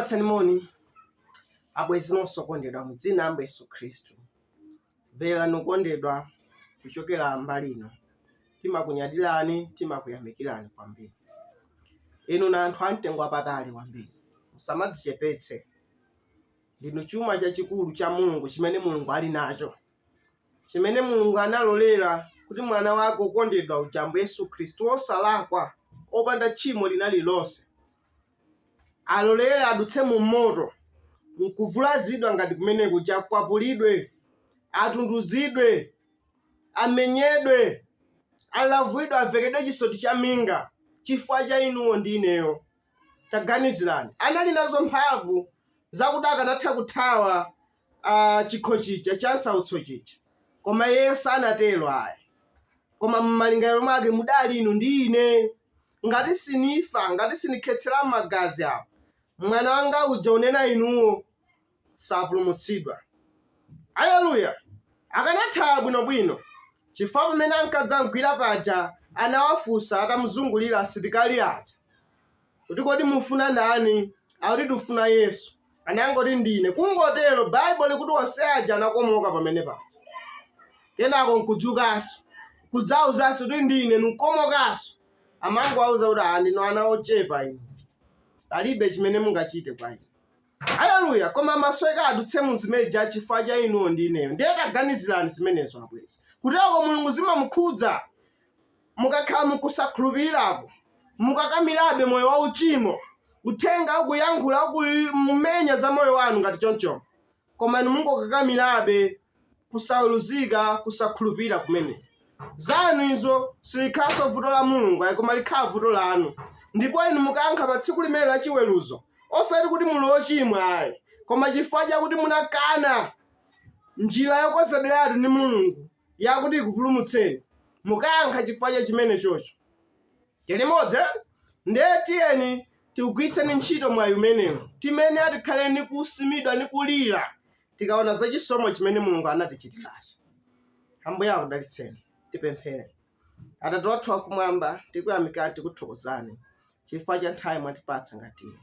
Ndikupatsani moni abwenzi nonse okondedwa mu dzina la Ambuye Yesu Khristu. Mverani okondedwa kuchokera mbali ino. Timakunyadirani, timakuyamikirani kwambiri. Inu na anthu amtengo wapatali kwambiri. Musamadzichepetse. Ndinu chuma chachikulu cha Mulungu chimene Mulungu ali nacho. Chimene Mulungu analolera kuti mwana wake wokondedwa uja Ambuye Yesu Khristu wosalakwa, opanda tchimo lina lililonse alolere adutse mu moto nkuvulazidwa ngati kumene kuja, akwapulidwe, atunduzidwe, amenyedwe, alavulidwe, avekedwe chisoti cha minga chifukwa cha inuwo ndi ineyo. Taganizirani, anali nazo mphamvu zakuti akanatha kuthawa chikho chija cha nsautso chija, koma iyeyo sanatero ayi. Koma m'malingaliro mwake mudali inu ndi ine. Ngati sinifa, ngati sinikhetsera magazi apa, mwana wanga uja unena inuwo sapulumutsidwa. Aleluya! Akanathawa bwinobwino, chifukwa pamene ankadzamgwira paja anawafunsa atamuzungulira asilikali aja kuti kodi mufuna ndani? Akuti tifuna Yesu. Anangoti ndine. Kungotero, Baibulo likuti onse aja anakomoka pamene paja. Kenako nkudzukanso, kudzauzanso kuti ndine, nkukomokanso. Amangowauza kuti ah, ndinu ana ochepa inu. Palibe chimene mungachite kwa ine. Aleluya! Koma amasweka adutse mu zimeja chifukwa cha inuwo ndi ineyo. Ndiye taganizirani zimenezo abwenzi. Kuteroko Mulungu zimamukhudza. Mukakhala mukusakhulupirirapo, mukakamirabe moyo wa uchimo, uthenga ukuyankhula ukumenya za moyo wanu ngati choncho, koma inu mungokakamirabe kusaweruzika, kusakhulupirira kumene. Zanu izo silikhalanso vuto la Mulungu ayi, koma likhala vuto lanu. Ndipo inu mukayankha pa tsiku limenelo la chiweruzo, osati kuti muli ochimwa ayi, koma chifukwa chakuti munakana njira yokonzedweratu ndi Mulungu yakuti ikupulumutseni, mukayankha chifukwa cha chimenechocho. Tili limodzi eh? Ndiye tiyeni tiugwiritseni ntchito mwayi umenewu. Timene tikhale ni kusimidwa ni kulira tikaona za chisomo chimene Mulungu anatichitirachi. Ambuye akudalitseni. Tipemphere. Atate wathu wakumwamba, tikuyamikani, tikuthokozani chifukwa cha nthawi mwatipatsa ngati ino.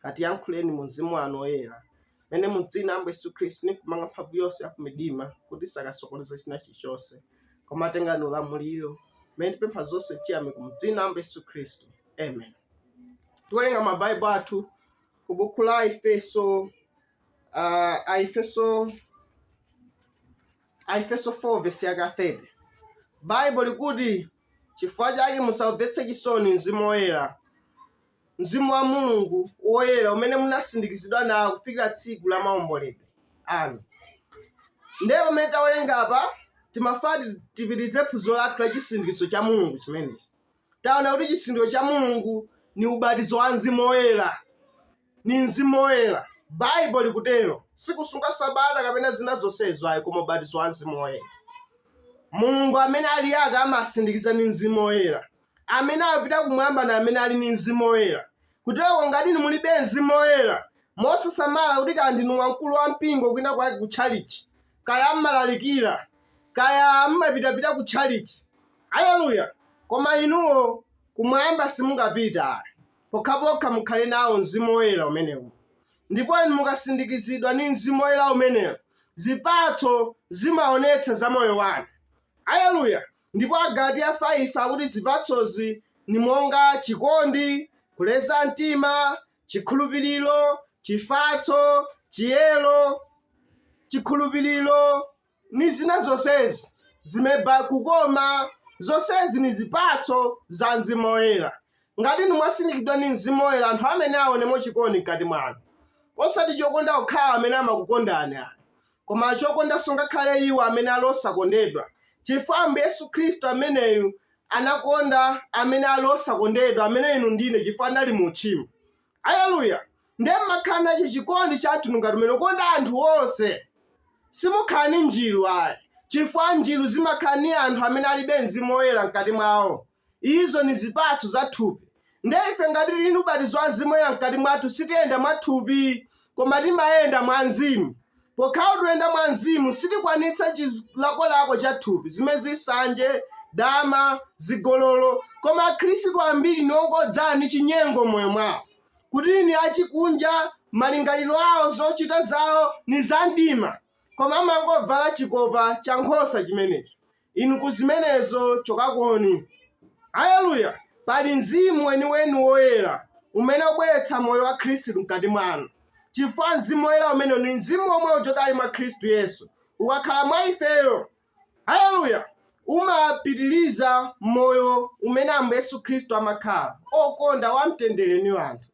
Katiyankhuleni mu mzimu wanu woyera mene mu dzina la Ambuye Yesu Khristu nikumanga mphamvu yonse ya kumidima kuti isakasokoneze china chilichonse, koma tengani ulamuliro mene tipempha zonse chiyamiko mu dzina la Ambuye Yesu Khristu, amen. Tiwerenga mabaibo athu ku buku la Efeso, Aefeso 4 vesi yake 30. Baibo likuti chifukwa chake musaumvetse chisoni mzimu woyera, mzimu wa Mulungu woyera umene munasindikizidwa nawo kufikira tsiku la maomboledwe anu. Ndiye pamene tawerenga apa, timafuna tipitirize phunziro lathu la chisindikizo cha Mulungu chimenechi. Taona kuti chisindikizo cha Mulungu ni ubatizo wa mzimu woyera, ni mzimu woyera. Baibo likutero, sikusunga sabata kapena zina zonsezo ayi, koma ubatizo wa mzimu woyera. Mulungu amene ali ake amasindikiza ndi mzimu woyera. Amene amapita kumwamba na amene ali ndi mzimu woyera. Kuteroko ngati inu mulibe mzimu woyera, mosasamala kuti kaya ndinu wamkulu wa mpingo kwina kwake ku tchalitchi, kaya mmalalikira, kaya mmapitapita ku tchalitchi, aleluya, koma inuwo kumwamba simungapita ayi, pokhapokha mukhale nawo mzimu woyera umenewo. Ndipo inu mukasindikizidwa ndi mzimu woyera umenewo, zipatso zimaonetsa za moyo wanu. Aleluya! Ndipo Agalatiya 5 akuti zipatsozi ni monga chikondi, kuleza mtima, chikhulupiriro, chifatso, chiyero, chikhulupiriro, ni zina zonsezi zimene kukoma, zonsezi ni zipatso za Mzimu Woyera. Ngati inu mwasindikizidwa ndi Mzimu Woyera, anthu amene aonemo chikondi mkati mwanu, osati chokonda okhawo amene amakukondani ayi, koma chokondanso ngakhale iwo amene ali osakondedwa, chifukwa Ambuye Yesu Khristu ameneyu anakonda amene ali osakondedwa, amene inu ndine, chifukwa anali mu uchimo. Aleluya! Ndiye mmakhala nacho chikondi cha mtundu ngati umene, kukonda anthu onse. Simukhala ndi njiru ayi, chifukwa njiru zimakhala ndi anthu amene alibe Mzimu Woyera mkati mwawo. Izo ni zipatso za thupi. Ndiye ife ngati tili ndi ubatizo wa Mzimu Woyera mkati mwathu, sitiyenda mwa thupi, koma timayenda mwa Mzimu. Pokhala tikuyenda mwa Mzimu, sitikwanitsa chilakolako cha thupi, zimene zili nsanje, dama, zigololo. Koma Akhristu ambiri ni ongodzala ndi chinyengo m'moyo mwawo, kuti ni achikunja, Malingaliro awo, zochita zawo ni za mdima, koma amangovala chikopa cha nkhosa chimenecho. Inu ku zimenezo chokakoni. Aleluya! Pali Mzimu weniweni Woyera umene ubweretsa moyo wa Khristu mkati mwanu. Chifukwa Mzimu Woyera umenewo ni Mzimu womwe uja udali mwa Khristu Yesu. Ukakhala mwa ifeyo, Aleluya, umapitiriza moyo umene Ambuye Yesu Khristu amakhala, okonda, wamtendere ni anthu.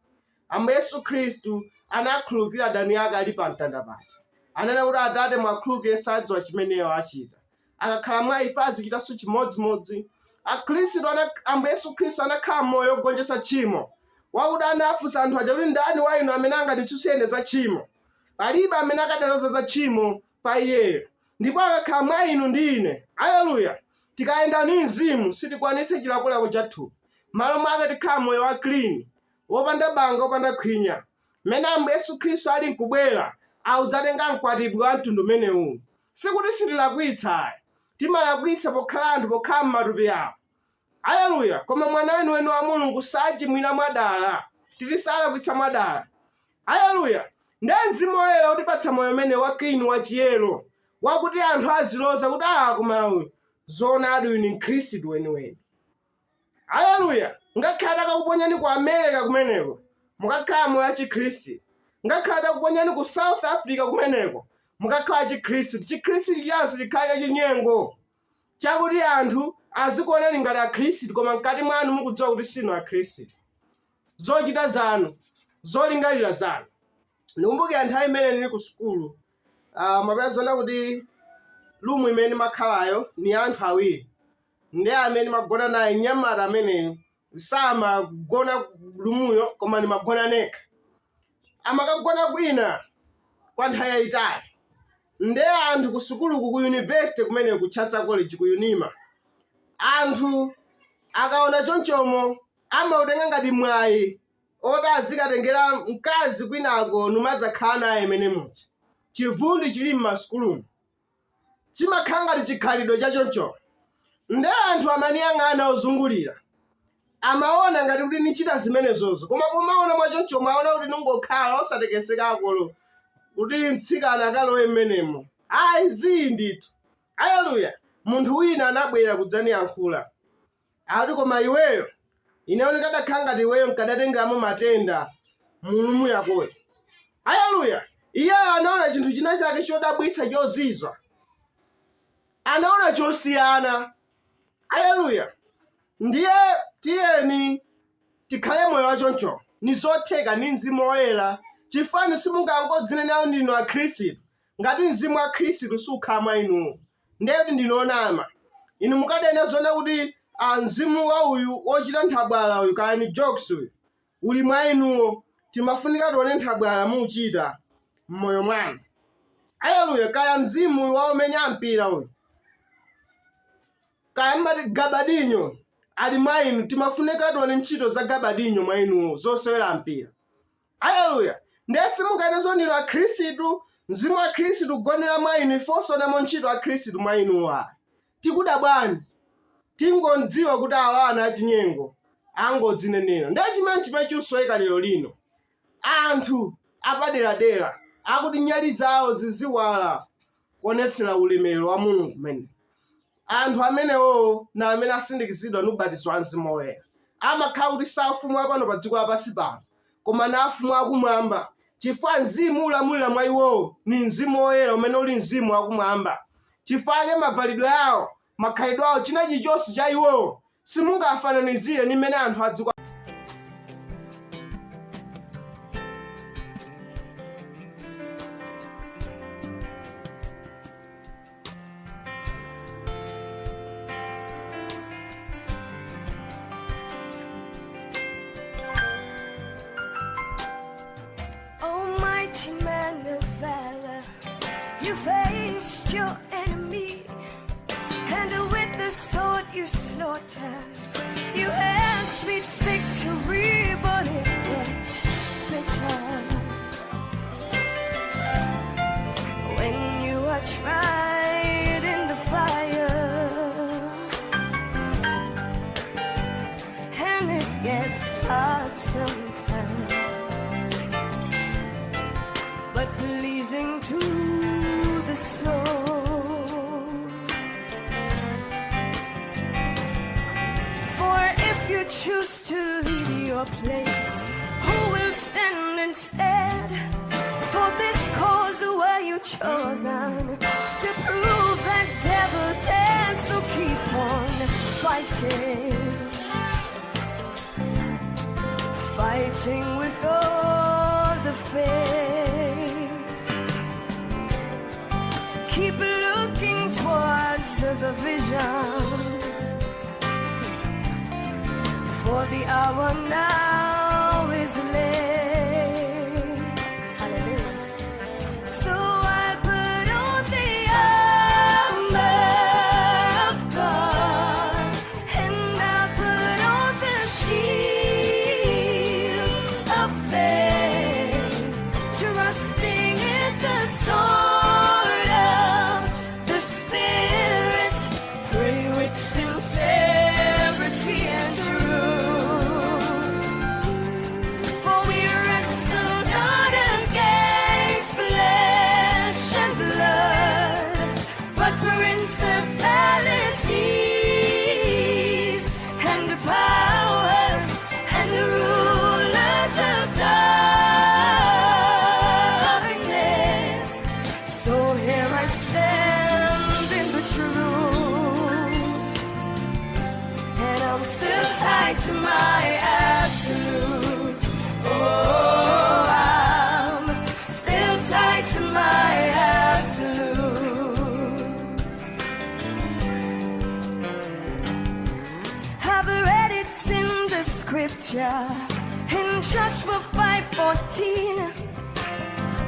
Ambuye Yesu Khristu anakhululukira adani ake ali pa mtanda paja. Ananena kuti, Atate, muwakhululukire, sadziwa chimene iwo achita. Akakhala mwa ife azichitanso chimodzimodzi. Akhristu ana, Ambuye Yesu Khristu anakhala moyo wogonjetsa tchimo. Wakuti anafunsa anthu aja kuti ndani wa inu amene anganditsutse ine za tchimo? Palibe amene akadaloza za tchimo pa iyeyo. Ndipo akakhala mwa inu ndi ine, aleluya, tikayenda ndi Mzimu, sitikwanitsa chilakolako cha thupi. M'malo mwake tikhala moyo wa clean, wopanda banga, wopanda khwinya. Mmene Ambuye Yesu Khristu ali nkubwera, akudzatenga Mkwatibwi wa mtundu umenewu. Sikuti sitilakwitsa ayi. Timalakwitsa pokhala anthu, pokhala mmatupi awo. Aleluya! Koma mwana weniweni wa Mulungu sachimwira mwadala. Titi salakwitsa mwadala. Aleluya! Ndiye Mzimu Woyera utipatsa moyo umene wa clean, wa chiyero, wakuti anthu aziloza kuti, ah, koma uyu, zoonadi uyu ni Mkhristu weniweni. Aleluya! Ngakhale atakakuponyani ku America kumeneko, mukakhala moyo wa Chikhristu. Ngakhale atakuponyani ku South Africa kumeneko, mukakhala Chikhristu. Chikhristu chanso chikhala chachinyengo, chakuti anthu azikuonani ngati Akhristu, koma mkati mwanu mukudziwa kuti sinu Akhristu. Zochita zanu, zolingalira zanu. Ndikumbukira nthawi imene ndili ku sukulu, mapeza zoona kuti room imene ndimakhalayo ni anthu awiri. Ndiye amene ndimagona naye mnyamata ameneyu samagona roomuyo koma ndimagona nekha. Amakagona kwina kwa nthawi yayitali. Ndiye anthu ku sukuluku ku university kumene ku Chancellor College ku Unima anthu akaona chonchomo amautenga ngati mwayi oti azikatengera mkazi kwinako numadzakhala naye mene muja. Chivundi chili m'masukulumu. Chimakhala ngati chikhalidwe cha choncho. Nde anthu amaniyang'ana ozungulira, amaona ngati kuti nichita zimenezozo, koma pomaona mwa chonchomo aona kuti ningokhala osatekesekako olo kuti mtsikana akalowe mmenemo. Ayi zii ndithu. Aleluya! Munthu wina anabwera kudzaniyankhula. Akuti koma iweyo, ineyo ndikadakhala ngati iweyo nkadatengeramo matenda mu room yakoyo. Aleluya! Iyeyo anaona chinthu china chake chodabwitsa chozizwa. Anaona chosiyana. Aleluya! Ndiye tiyeni tikhale moyo wachoncho. Ni zotheka ndi Mzimu Woyera. Chifukwa inu simungangodzinenera ndinu Akhristu Ngati Mzimu wa Khristu sukhala mwa inuwo, ndiye kuti ndinu onama. Inu mukadanena zoona kuti a, mzimu wa uyu wochita nthabwala uyu, kaya ni jokes uyu, uli mwa inuwo, timafunika tione nthabwala mukuchita mmoyo mwanu. Aleluya! Kaya mzimu uyu wa omenya mpira uyu, kaya mmati gabadinho ali mwa inu, timafunika tione ntchito za gabadinho mwa inuwo, zosewera mpira. Aleluya! Ndiye simunganene zoti ndinu Akhristu, Mzimu wa Khristu kugonera mwa inu, ife osaonamo ntchito ya Khristu mwa inuwo ayi. Tikudabwani. Tingodziwa kuti awa ana achinyengo, angodzinenera. Ndiye chimene chimene chikusoweka lero lino, anthu apaderadera akuti nyali zawo ziziwala kuonetsera ulemerero wa Mulungu kumene. Anthu amenewowo na amene asindikizidwa ndi ubatizo wa Mzimu Woyera. Amakhala kuti si afumu a pano pa dziko lapansi pano, koma na afumu akumwamba, chifukwa Mzimu ulamulira mwa iwowo ni Mzimu Woyera umene uli Mzimu wakumwamba. Chifukwa chake mavalidwe awo, makhalidwe awo, china chilichonse cha iwowo simungafananizire ndi mmene anthu a dziko Oh, mighty man of valor, you faced your enemy, and with the sword you slaughtered. You had sweet victory, but it was bitter. When you are tried in the fire, and it gets hard sometimes. Pleasing to the soul. For if you choose to leave your place, who will stand instead? For this cause were you chosen to prove that devil dead. So keep on fighting, fighting with all the faith. Keep looking towards the vision, for the hour now is late. Hallelujah. So I put on the armor of God, and I put on the shield of faith, trusting in the sword of the Spirit. Pray with sincerity and truth. For we wrestle not against flesh and blood, but principalities and powers and the rulers of darkness. So here I stand in the truth, and I'm still tied to my absolute. Oh, I'm still tied to my absolute. I've read it in the scripture in Joshua 5:14.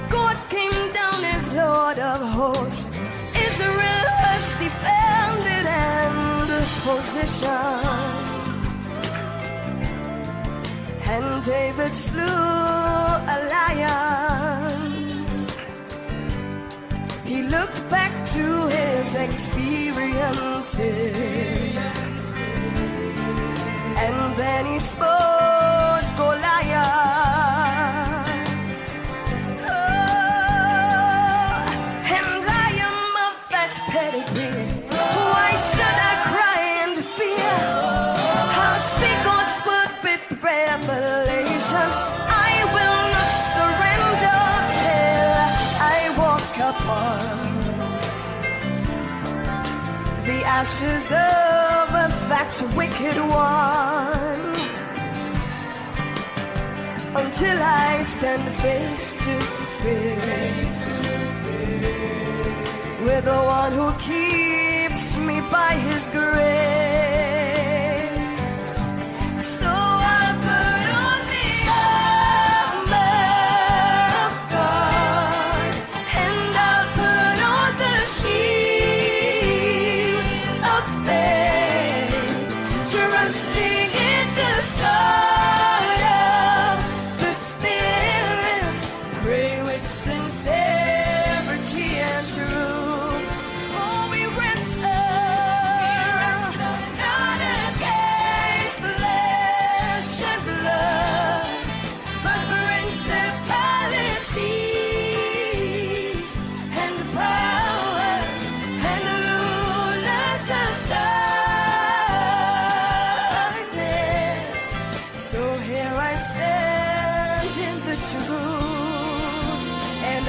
God came down as Lord of hosts. Israel was defended and positioned. And David slew a lion. He looked back to his experiences. And then he smote Goliath. Oh, and I am of that pedigree. Why should I cry and fear? I'll speak God's word with revelation. I will not surrender till I walk upon the ashes of that wicked one, until I stand face to face with the one who keeps me by his grace. So I put on the armor of God, and I put on the shield of faith, trusting in the sword of the Spirit. Pray with sincerity and truth. For we wrestle not against flesh and blood, but principalities and powers and the rulers of darkness. So here I stand in the truth, and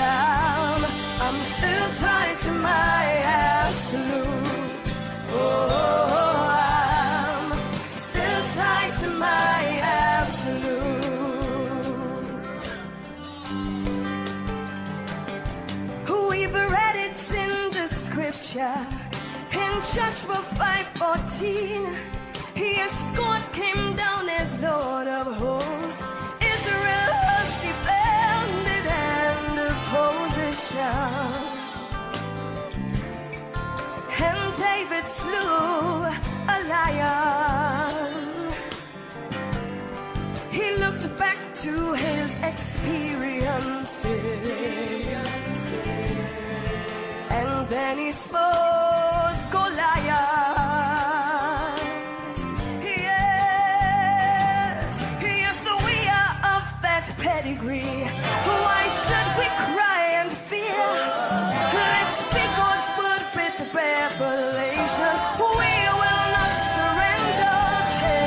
I'm still tied to my absolute. Oh, I'm still tied to my absolute. We've read it in the scripture in Joshua 5:14. Yes, God came down as Lord of hosts. Israel was defended and position. And David slew a lion. He looked back to his experiences. And then he smote Goliath. Yes, yes, we are of that pedigree. Why should we cry?